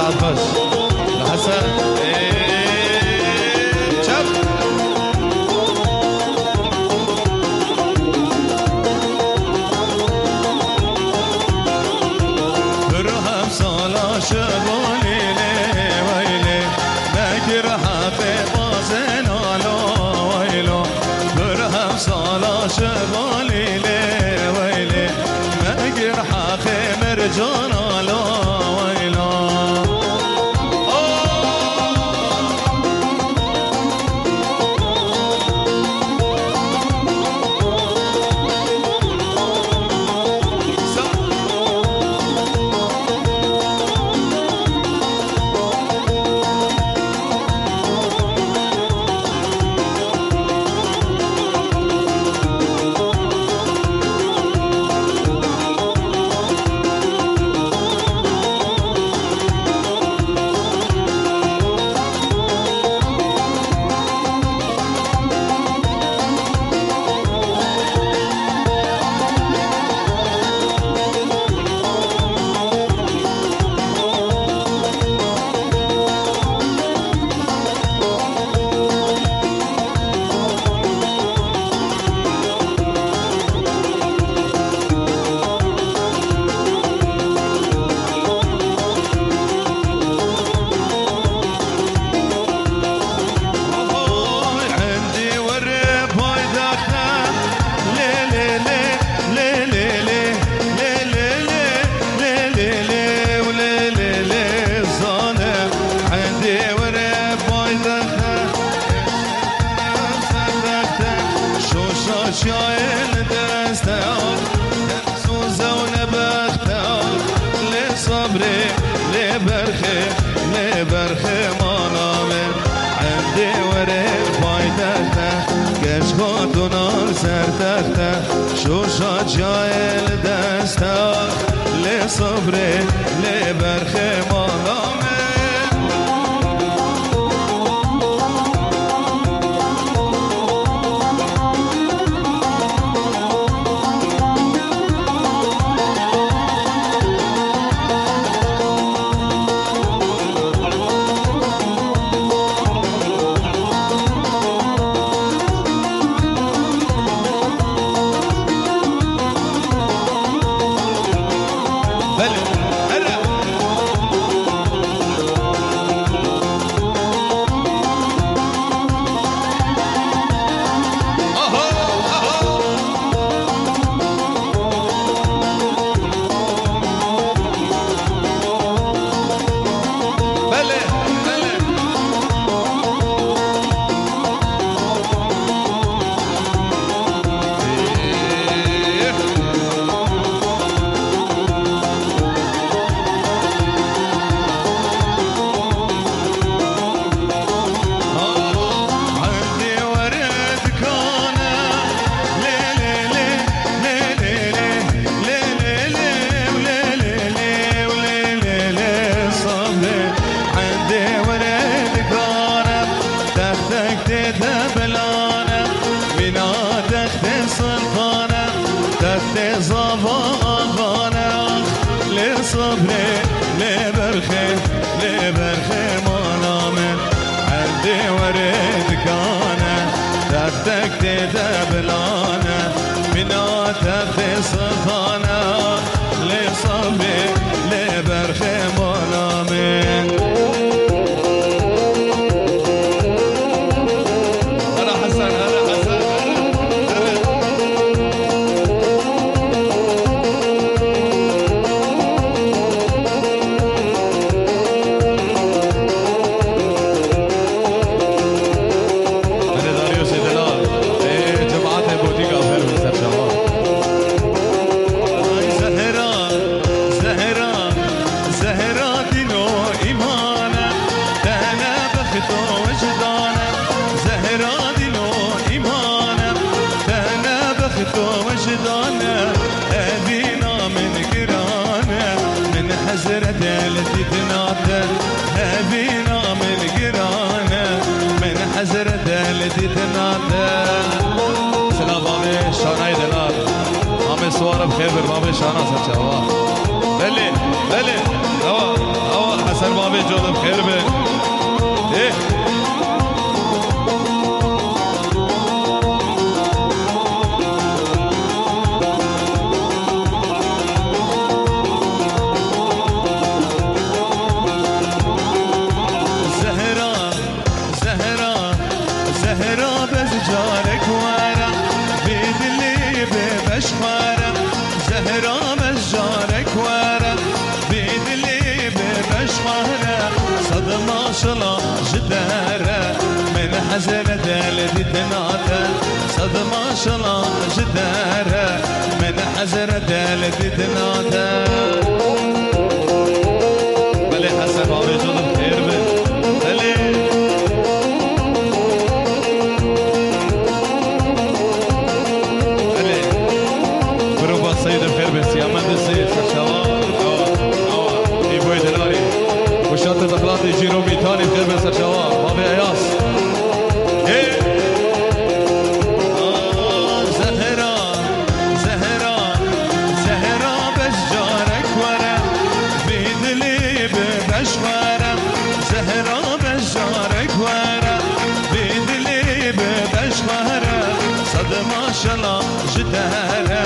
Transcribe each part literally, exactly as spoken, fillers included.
Baş. Hesen. Ee, çap. Biro hem sala şevalî lê weylê, mekir heqê bazên alo weylo. Biro hem sala şevalî lê weylê, mekir heqê mercan alo weylo. Oy, endî were paydaxte. Lê, lê, lê, lê, lê, lê, lê, lê, lê, lê, lê, lê, lê, lê, lê, zane. Endî were paydaxte. Serdexte, şoşa çiyayê li deste. Soze û nebexte, lê sabrê, lê berxê, lê berxê mala min. Endê were paytexte, keç xatûna ser texte, şoşa çiyayê li deste, lê sabrê, lê berxê mala min. Belê, here. Aha, aha. Belê, belê. Textek tê de bilane, mîna textê siltane, textê zava avane. Lê sabrê, lê berxê, lê berxê mala min, endê were dikane. Textek tê de bilane, mîna textê siltane. Lê sabrê, lê berxê mala min. Here Hesen, here Hesen, here, here. Here Dariusê delal. Ê, cemaetê Botîka xêr bin ser çava. Ay Zehra, Zehra, Zehra dîn û îman e, te ne bext û wijdan e. Zehra dîn û îman e, te ne bext û wijdan e. Evîna min giran e, min hezretê li dîtina te. Evîna min giran e, min hezretê li dîtina te. Silav bavê Şanayê delal. Amê siwara bi xêr bir bavê Şana ser çava. Belê, belê. Ewa, ewa. Ser bavê canım xêr be. Eh. Zehra, Zehra, Zehra bez carek were, vê dilê bi beş xwere. Zehra bez carek were, vê dilê bi beş xwere. Sed maşala ji te re, min hezre del dîtina te. Sed maşala ji te re, min hezre del dîtina te. Belê Hesen bavê canım xêr be. Belê. Belê. Gruba Seyîd xêr be. Siyamendê Seyîd Serçava. Awa, awa. Îboyê Delalî. Kuşatê Dexlatê Cîro Mîtanî xêr be Serçava. Bavê Eyas. Ê. Aa, Zehra. Zehra, Zehra bez carek were, vê dilê bi beş xwere. Zehra bez carek were, vê dilê bi beş xwere. Sed maşala ji te re,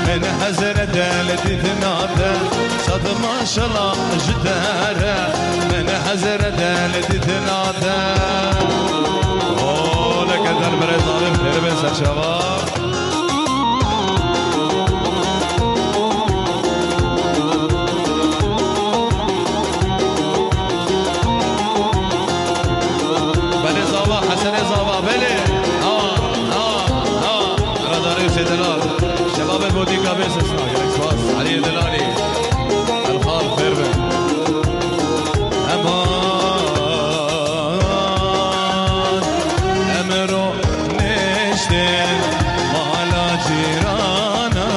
min hezre del dîtina te. Sed maşala ji te re, min hezre del dîtina te. O, leke der bire zalim, xêr be Serçava. Belê zava, Hesenê zava, belê. Ha, ha, ha. Radarê Hüseyin Delal. Şebabê Bodîka bê sesna. Gelek spas. Eliyê Delalî. Elxal, xêr be. Heman. Emro Niştên mala cîrana,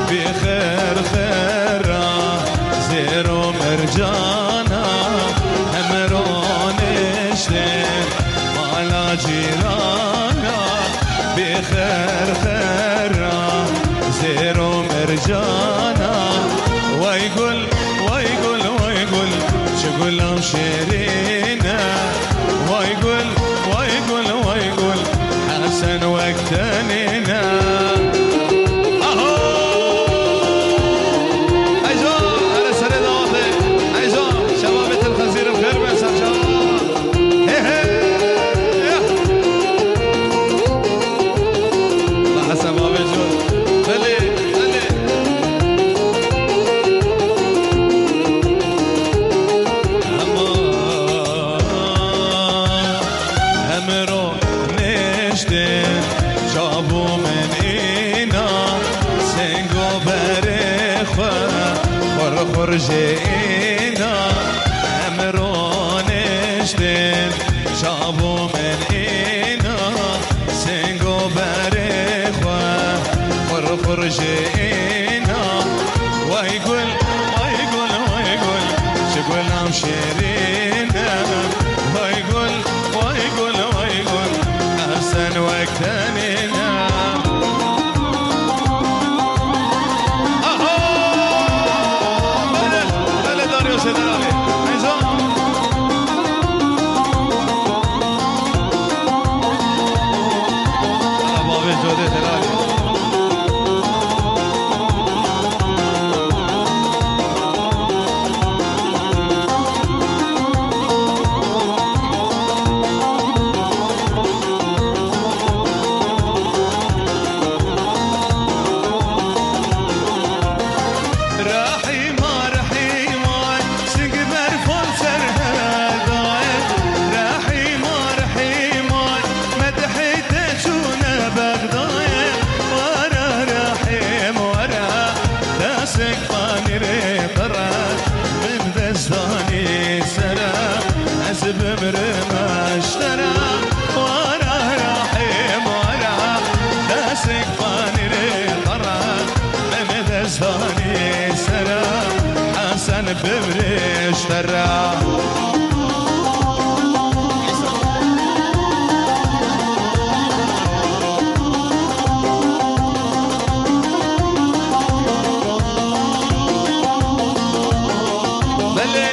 bi xêr xêra zêr û mercana. Emro niştên mala cîrana, bi xêr xêra zêr û mercana. Wey gul, wey gul, wey gul, çi gulam şêrîn e. Wey gul, wey gul, wey gul, Hesen wek te nîne. Aho! Eycan, here serê davatê. Eycan, şebabê Til Xezîrim xêr be, ser şeva. He, he. Ya. La Hesen bavê Can. Belê, belê. Hema, hemro niştin, çabu min îna, sengo berê xwe, xur xur jê îna, hemro niştin, çabu min îna, sengo berê xwe, xur xur jê îna. Wey gul, wey gul, wey gul, çi gulam şêrîn e. Wey gul, wey gul, wey gul, Hesen wek te nîne. Aha! Belê, belê Dario Seydelalî. Eycan. Ala bavê Codê Delalî. Rehîma, Rehîma, sing berfan ser herdayê. Rehîma, Rehîma, medhê te çûne Bexdayê. Were Rehîm, were, destê panîrê qire, min dest danî sere, ez bimrim ji te re. Were Rehîm, were, destê panîrê qire, min dest danî sere, Hesen bimrim ji te re. Belê.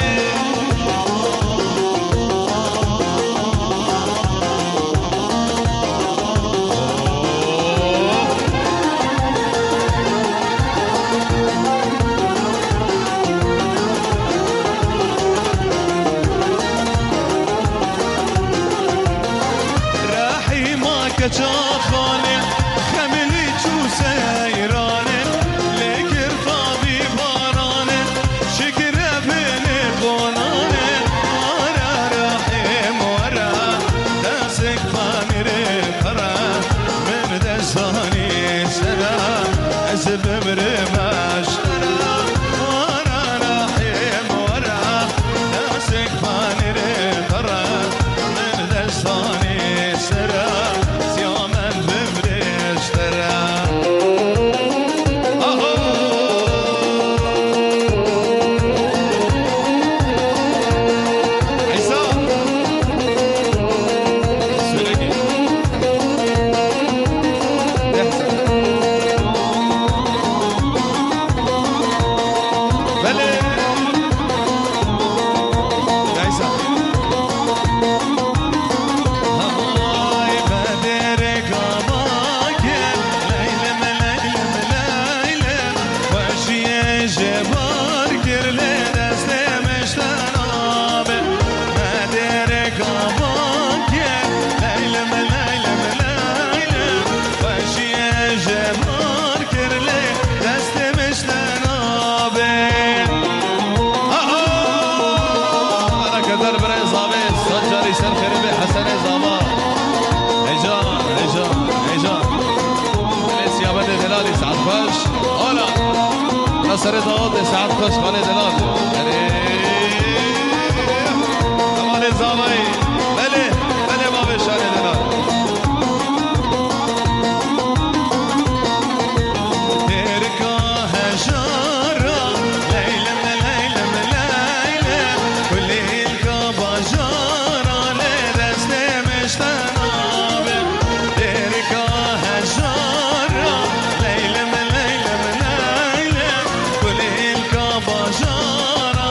Xweş, hala. Na serê dawetê saet xweş xalê delal. Erê. Hevalê zavayê. Belê, belê bavê şanê delal. Têrika hejara, leylim, leylim, leylim. Kulîlka bajara, lê destê min ji te nabe. Têrika hejara, leylim, leylim, leylim. Kulîlka bajara,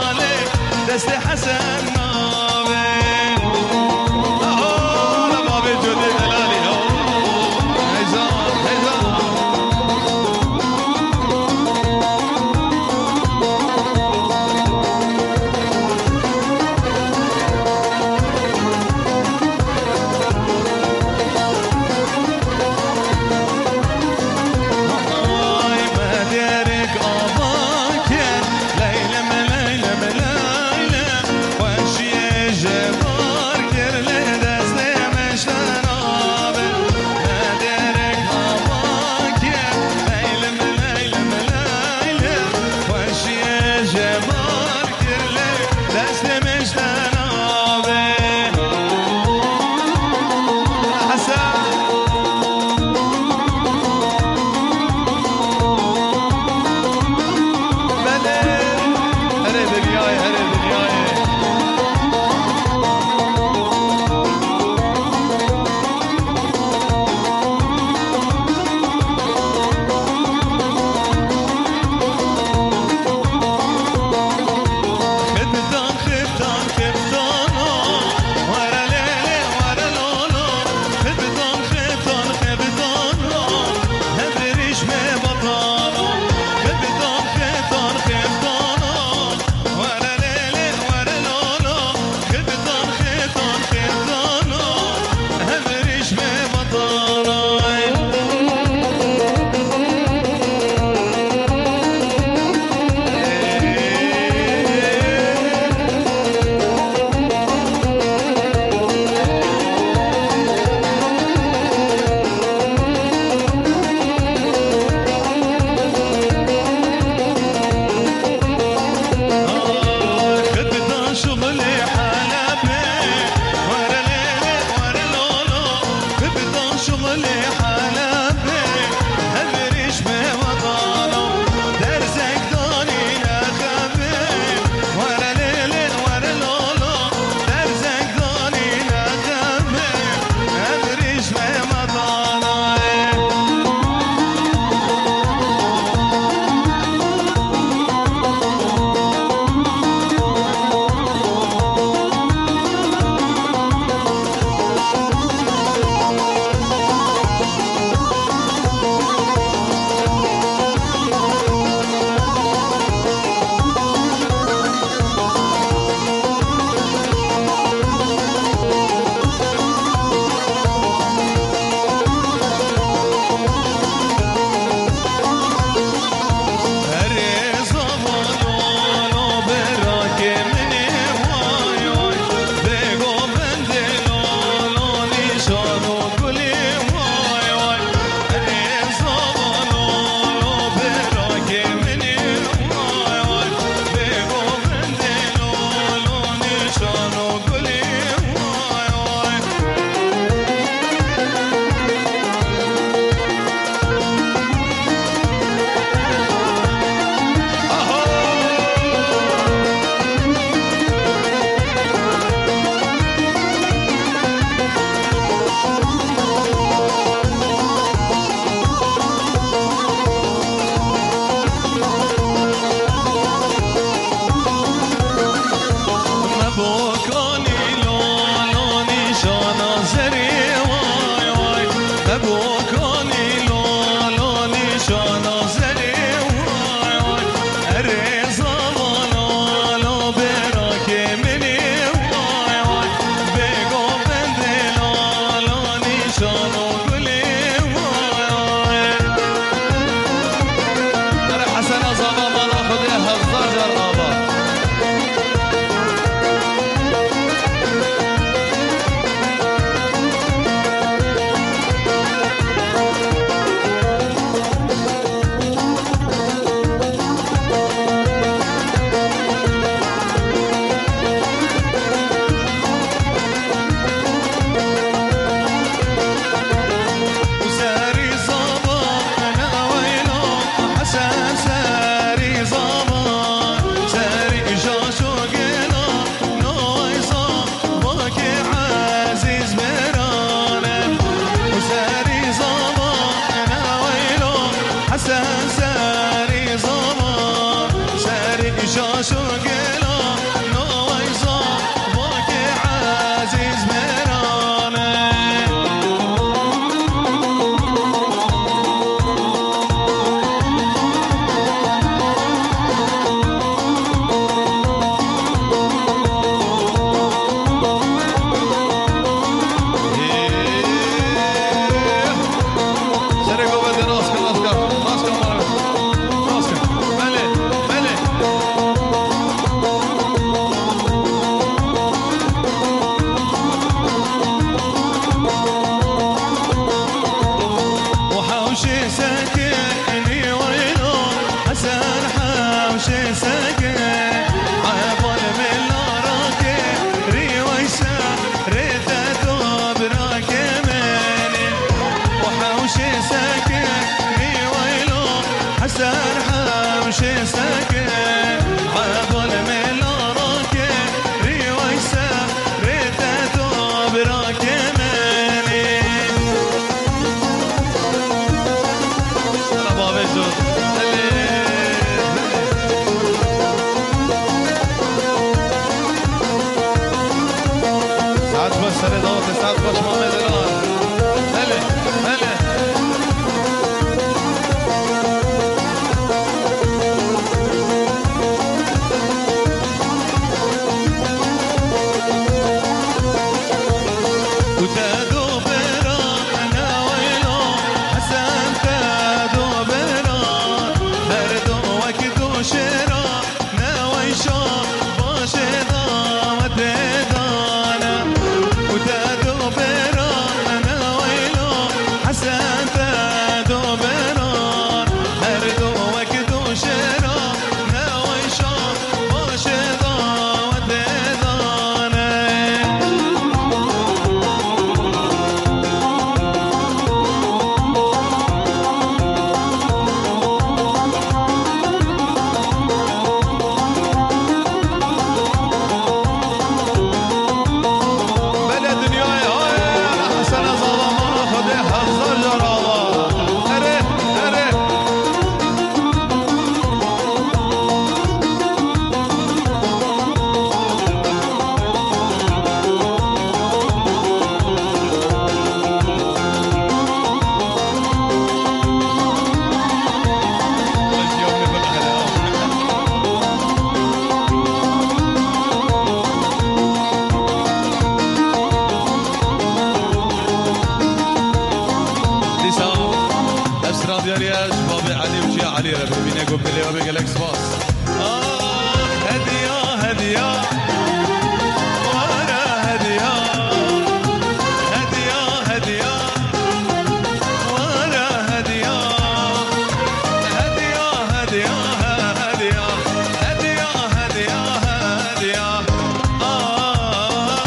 Sekinî weylo, Hesen hewşê seke, Ebol mela rake, rîweyse rê te to birake menî. O hewşê sekinî weylo, Hesen hewşê seke, Ebol mela rake, rîweyse rê te to birake menî. Bavê zor. Helê. Saet baş serê dawetê, saet baş Mamed Elal. Helê, helê. Û te do bera neweylo, Hesen te do bera, her do wek do şêra, neweyşa başê dawetê dane. Û te do bera neweylo, Hesen te do bera, her do wek do şêra, neweyşa başê dawetê dane. Belê dinyayê, hayê, Hesena zava mala Xwedê hezar car ava. Erê, erê. Dîsa ev stran diyariye ji babê Elî û çiya Elî re bimîne, ku bilê we bê gelek spas. Ah, hediya, hediya. Were hediya. Hediya, hediya. Were hediya. Hediya, hediya, hediya. Hediya, hediya, hediya. Ah.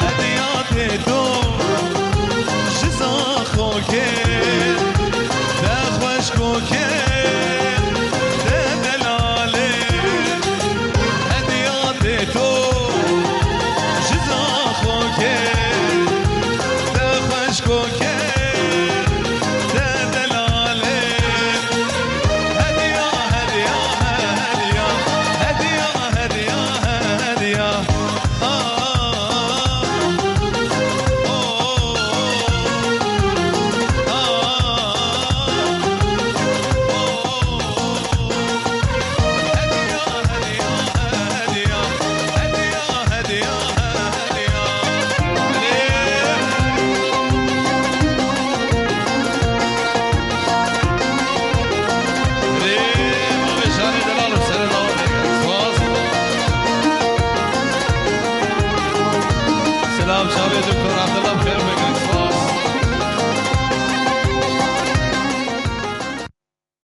Hediya tê to ji Zaxokê, te xweşkokê